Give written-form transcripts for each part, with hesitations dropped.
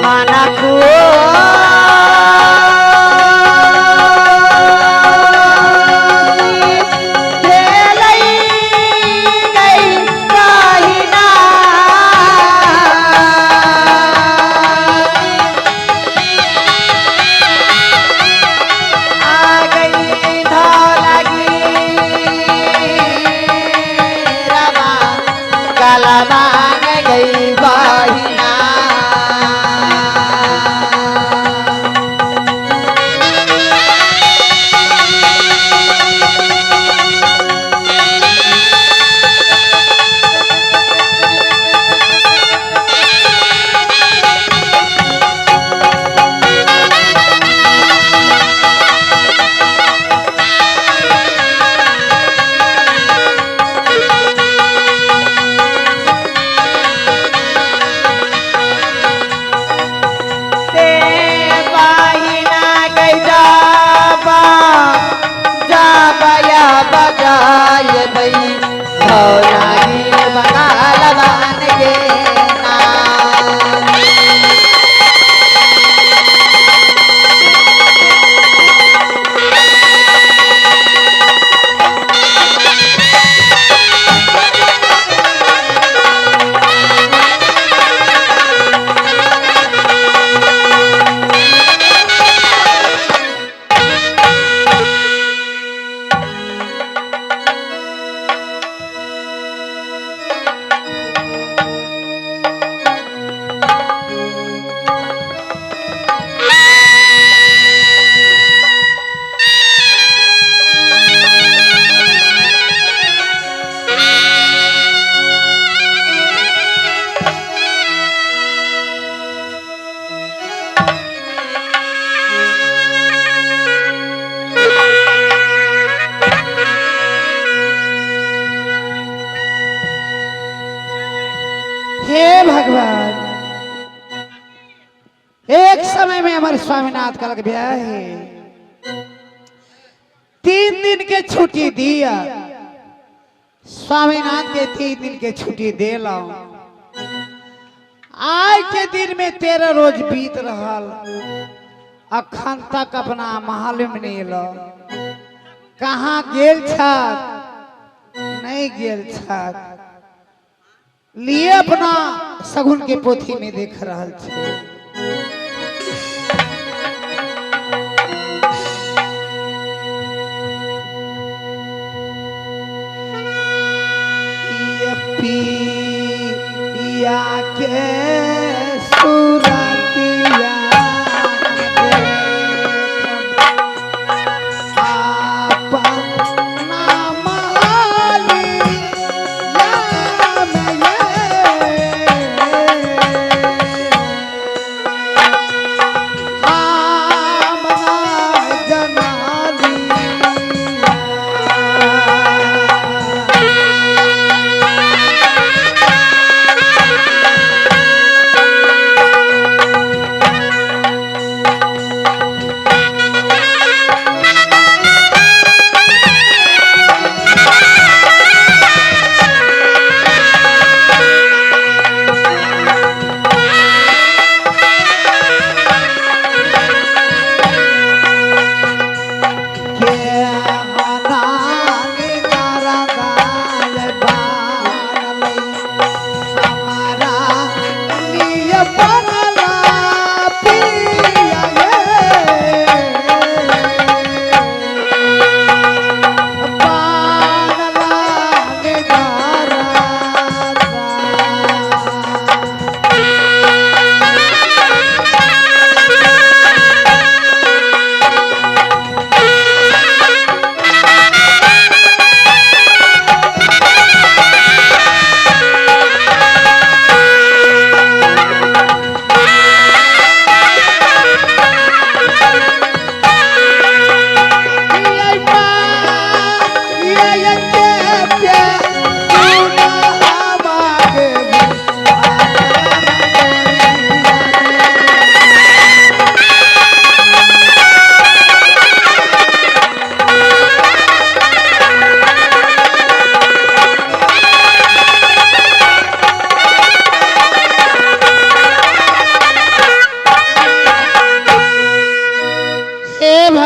माना गलबान गई बहिना। ते बहिना गई जाबा जाबया बजाय बई भौलागी बगालबान गे ना। हे भगवान, एक समय में हमारे स्वामीनाथ का लग ब्याह है, 3 दिन के छुट्टी दिया स्वामीनाथ के, 3 दिन के छुट्टी दे लाओ। आज के दिन में 13 रोज बीत रहा, अखन तक अपना महल में नहीं लो। कहाँ गेल छत, नहीं गेल छत, लिए अपना सगुन के पोथी में देख रहा छे। ये पिया के सुरतिया अपना मालिया में ये।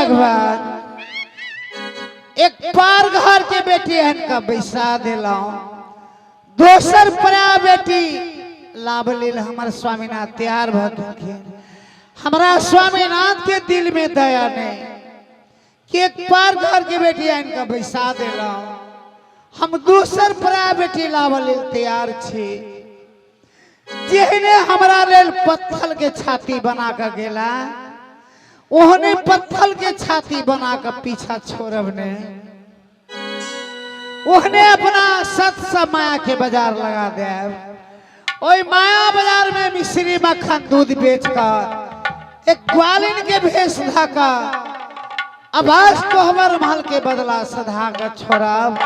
भगवान, एक पार घर के बेटी हनका बैसा दिलाऊं, दोसर परा बेटी लाभ लेल हमर स्वामीनाथ तैयार भ गेलखिन। हमरा स्वामीनाथ के दिल में दया नहीं कि एक पार घर के बेटी आनि बैसा दिलाऊं, हम दोसर परा बेटी लाभ लेल तैयार छी। जेहने हमरा लेल पत्थर के छाती बना के गेला, ओहने पत्थर के छाती बना के पीछा छोड़ब ने, ओहने अपना सत से माया के बाजार लगा देब। ओहि माया बाजार में मिश्री मक्खन दूध बेच कर एक ग्वालिन के भेष धका आवाज कोहबर महल के बदला सधा के छोड़ब।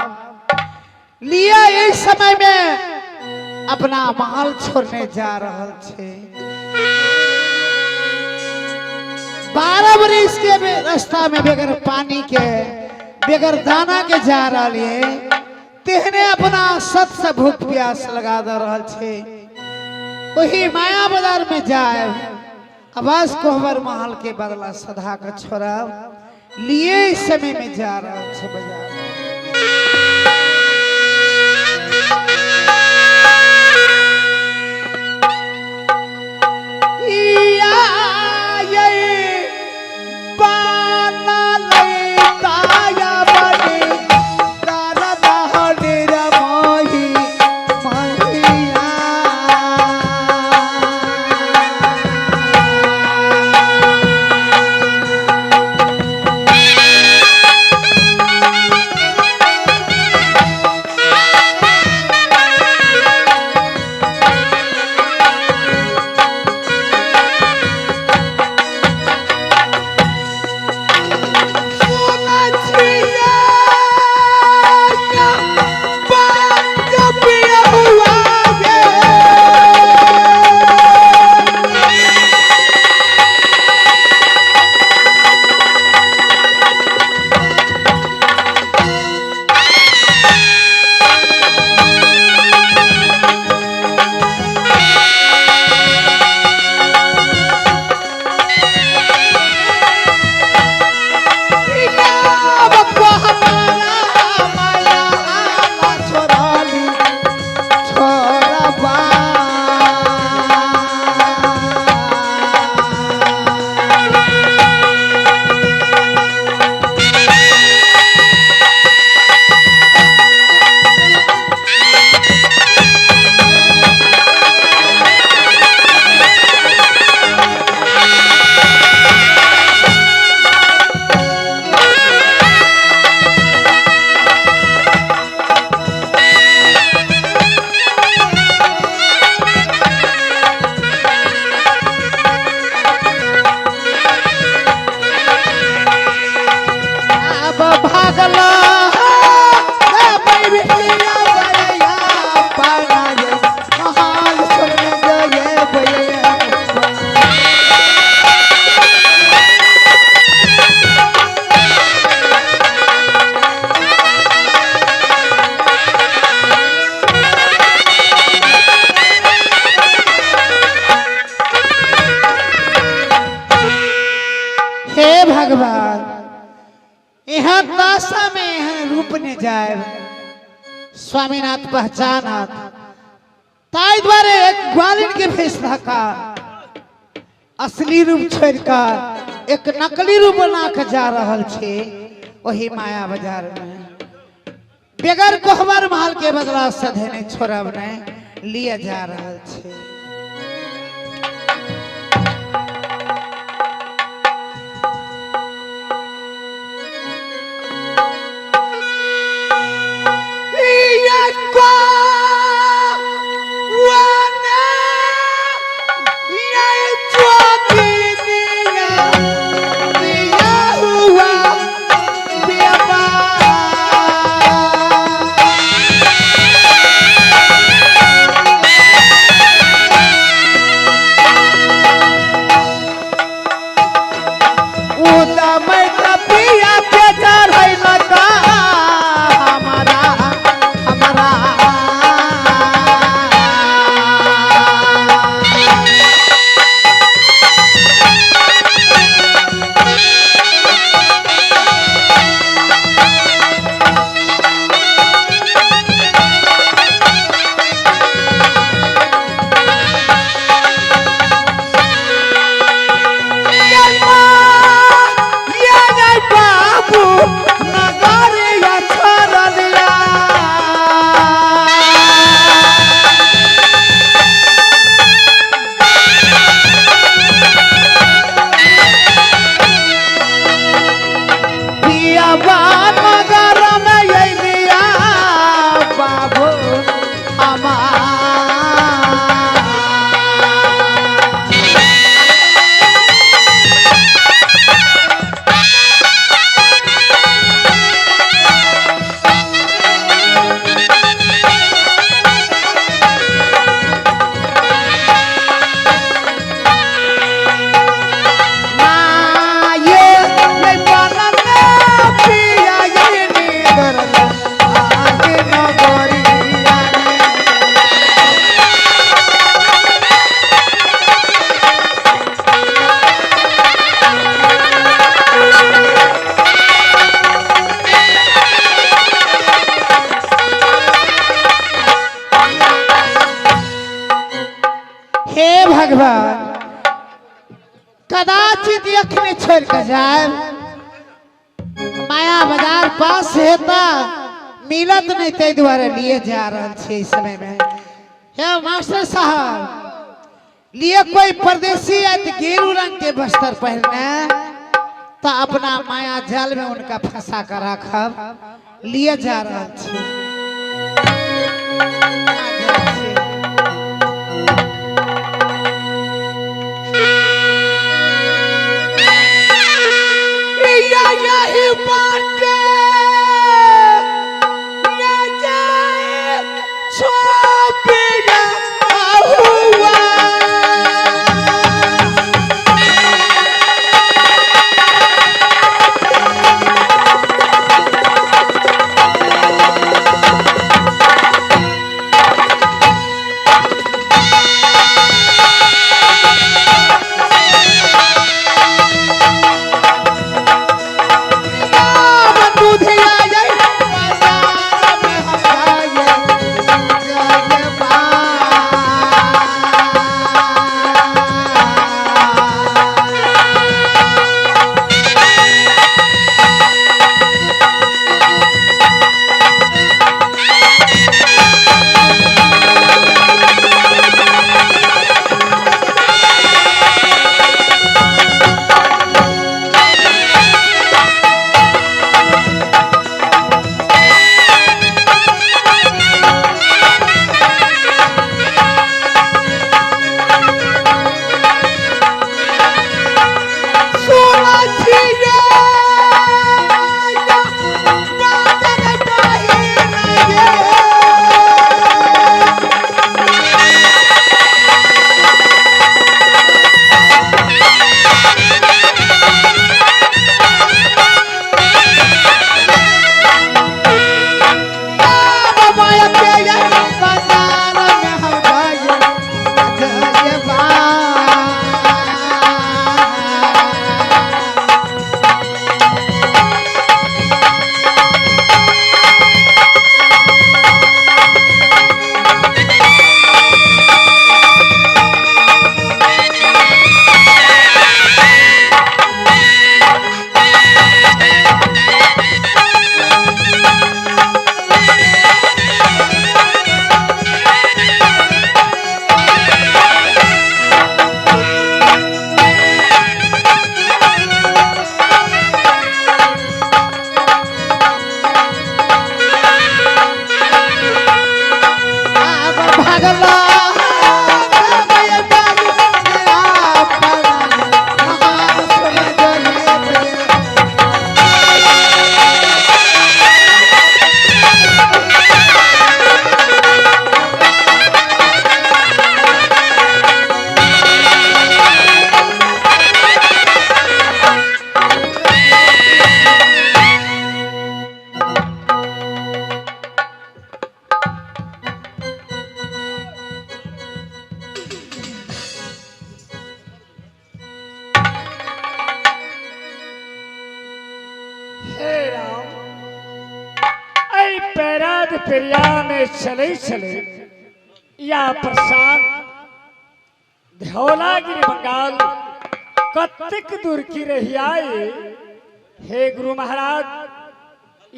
लिया इस समय में अपना महल छोड़ने जा रहल छे। 12 बरिस के रास्ता में बगैर पानी के बगैर दाना के जा रहा है, तेहने अपना सत से भूख प्यास लगा दे रहल छे। वही माया बाजार में जाए आवाज कोहबर महल के बदला सधा के छोड़ब। लिए इस समय में जा रहा छे बाजार। हे भगवान, यहाँ दशा में यहाँ रूप ने जाए स्वामीनाथ पहचानत, ताई द्वारे एक ग्वालिन के भेष धका असली रूप छोड़कर एक नकली रूप बना के जा रहल छे। वही माया बाजार में बगैर कोहबर महल के बदला सधेने छोड़ब ने लिए जा रहल छे। कदाचित अखने छोड़ के जाए। माया बाजार पास हेता मिलत नहीं, ताहि दुआरे लिए जा रहल छी इस समय में। हे मास्टर साहब, लिए कोई परदेसी आयत गेरू रंग के बस्तर पहनने तो अपना माया जाल में उनका फंसा कर रखब। लिए जा रहल छी। यही बाटे छापिया हुआ। हे राम, ऐ पैराद प्रिया में चले चले या प्रसाद धौलागिरी बंगाल कतेक दूर की रही आए। हे गुरु महाराज,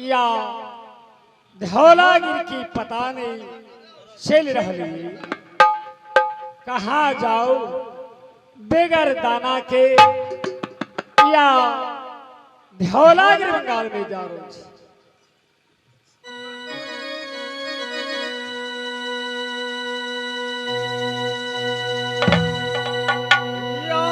या धौलागिरी की पता नहीं चल रही, कहाँ जाओ बेगर दाना के या धौलागिरी बंगाल में जा रहा हूँ। आ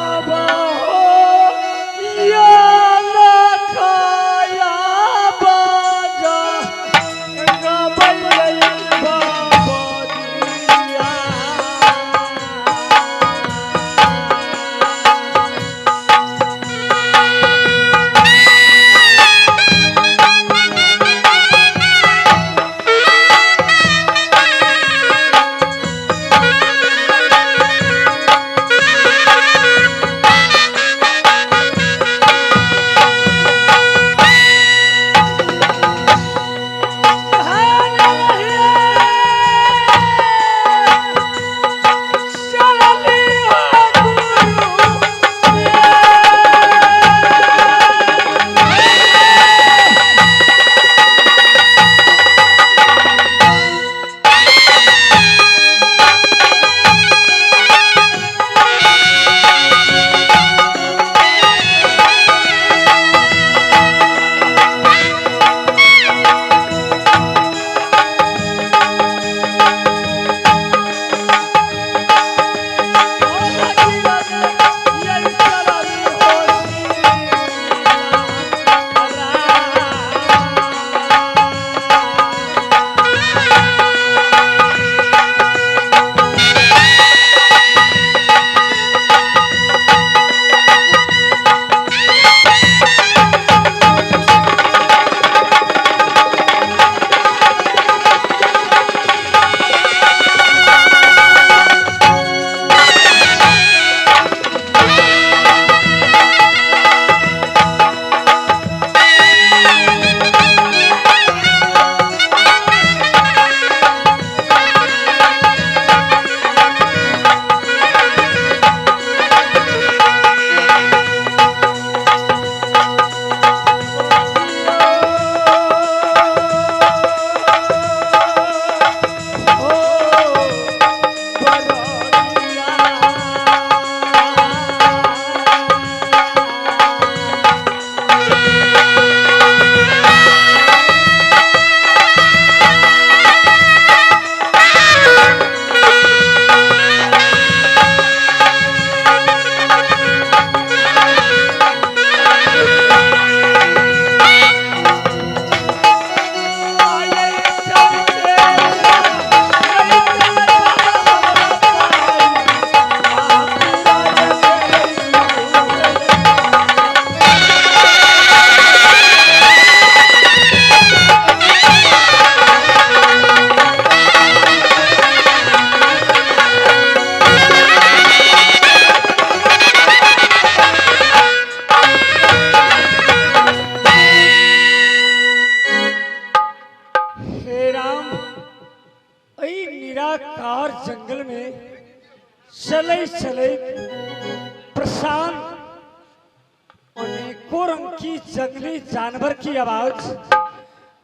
की जंगली जानवर की आवाज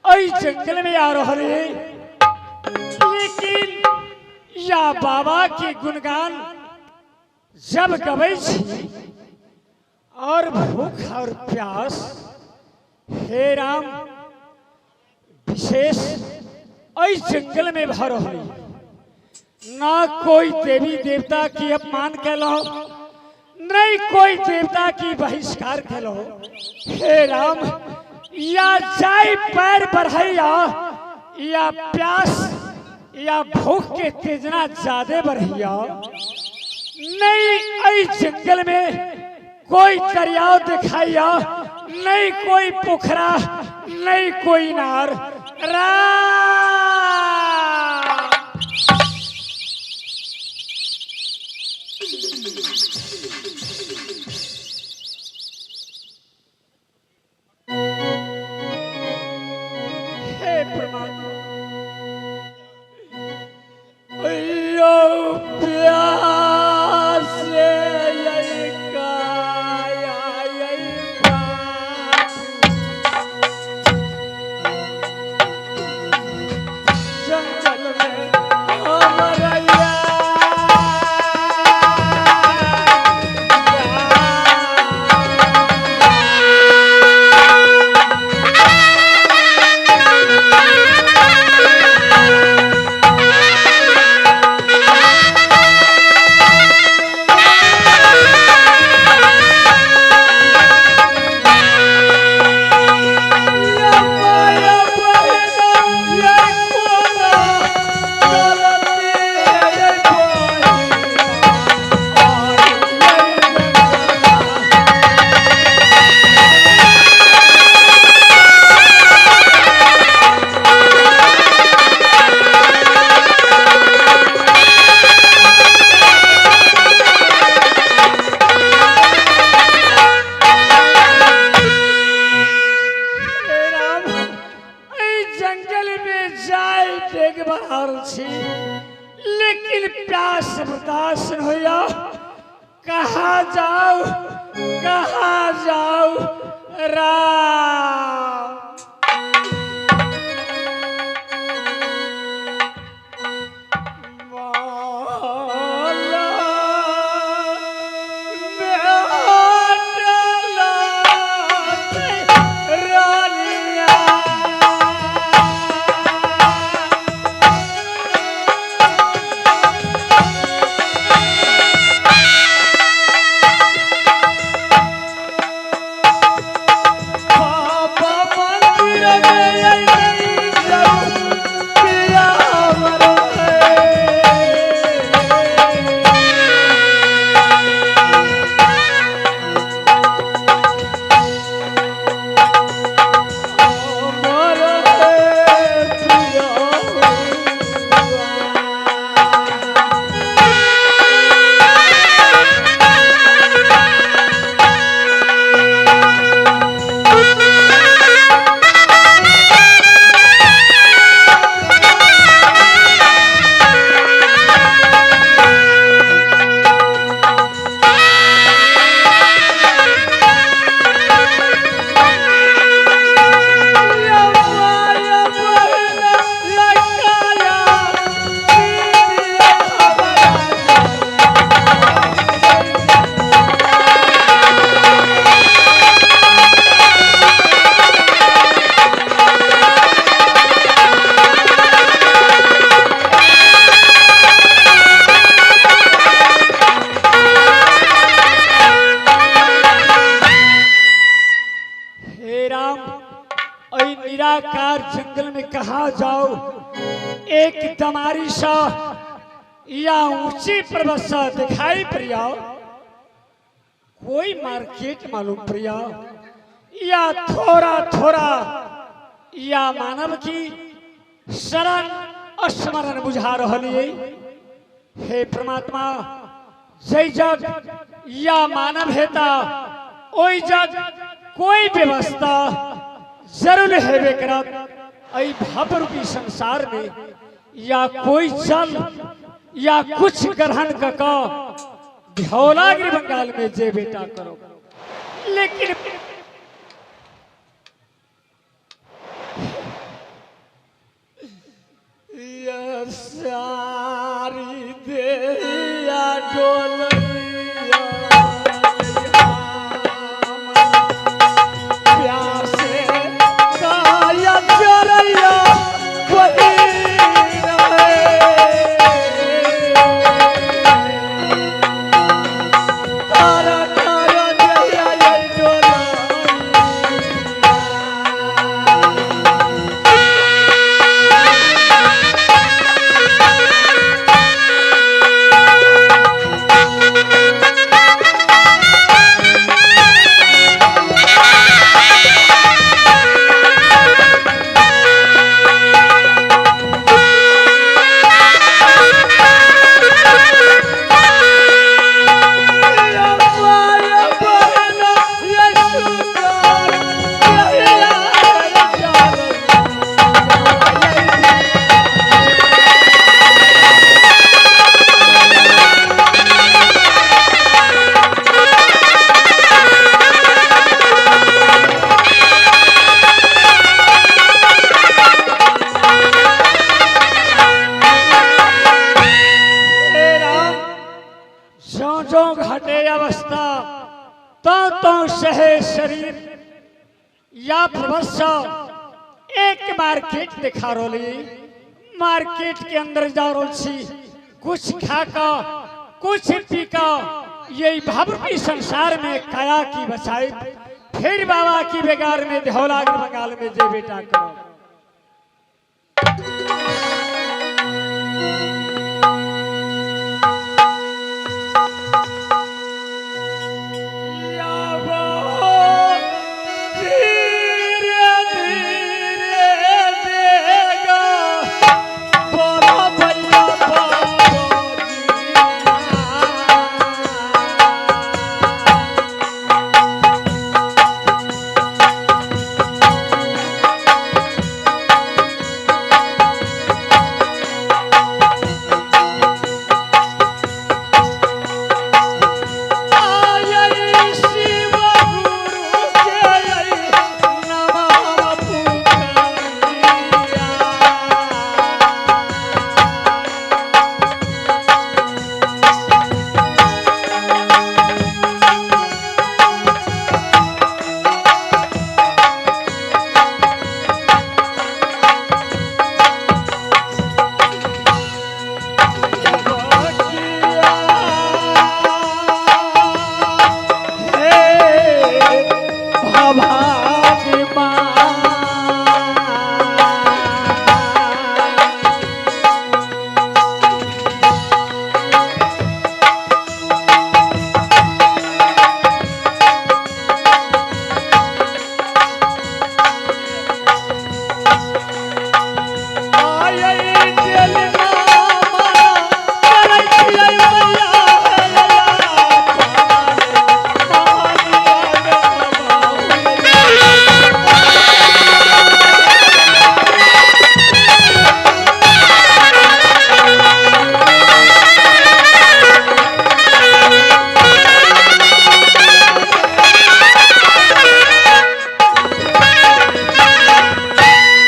एहि जंगल में आ रहल है, लेकिन या बाबा के गुणगान जब गबै छी और भूख और प्यास, हे राम, विशेष एहि जंगल में भऽ रहल है। ना कोई देवी देवता की अपमान केलहुँ, नहीं कोई देवता की बहिष्कार केलहुँ। हे राम, या जाय पैर बढ़ैया या प्यास या भूख के तेजना ज्यादा बढ़ैया, नहीं एहि जंगल में कोई दरियाव दिखाइया, नहीं कोई पोखरा, नहीं कोई नार। राम। हे परमात्मा, अय्यो प्यासे यही काया यही बाप। जंगल में अमरैया। हे राम, एहि जंगल में जाय डेग बढ़ा छी, लेकिन प्यास बर्दाश्त न होइया। कहाँ जाऊ, कहाँ जाऊ राम? माला रानिया। बाबा मंदिर में अइलै जब पिया हे राम, ऐ निराकार जंगल में कहा जाओ? एक दमारी सा या ऊंची पर्वत सा दिखाई पड़िया, कोई मार्केट मालूम पड़िया, या थोड़ा थोड़ा या मानव की शरण स्मरण बुझा रहलिए। हे परमात्मा, जय जग या मानव हेता ओहि जग कोई व्यवस्था जरूर हेबे करत। एहि भव्य रूपी संसार में या कोई जल या कुछ ग्रहण क धौलागिरी बंगाल में जे बेटा करो, लेकिन सारी देया डोलैया प्यासे काया जरैया वही रहे तारा तारा जया ये डोलैया। ज्यों ज्यों घटे अवस्था तो तो सहे शरीर या प्रभस एक मार्केट दिखा रोली मार्केट के अंदर जा रोल छी कुछ खा का कुछ पी का यही भव्य संसार में काया की बचाई फिर बाबा की बेगार में धौला के बंगाल में जे बेटा करो। धीरे धीरे देगा बड़ा भैया शिव गुरु के नमः पुकारिया।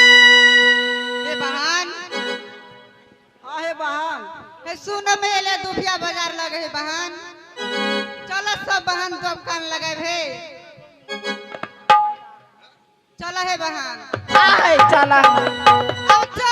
हे बहन, हाँ हे बहन, हे सुन में एले दुभिया बाजार लगे हे बहन, चलो सब बहन दुकान लगे भे, चलो हे बहन। आय चला। अब चल।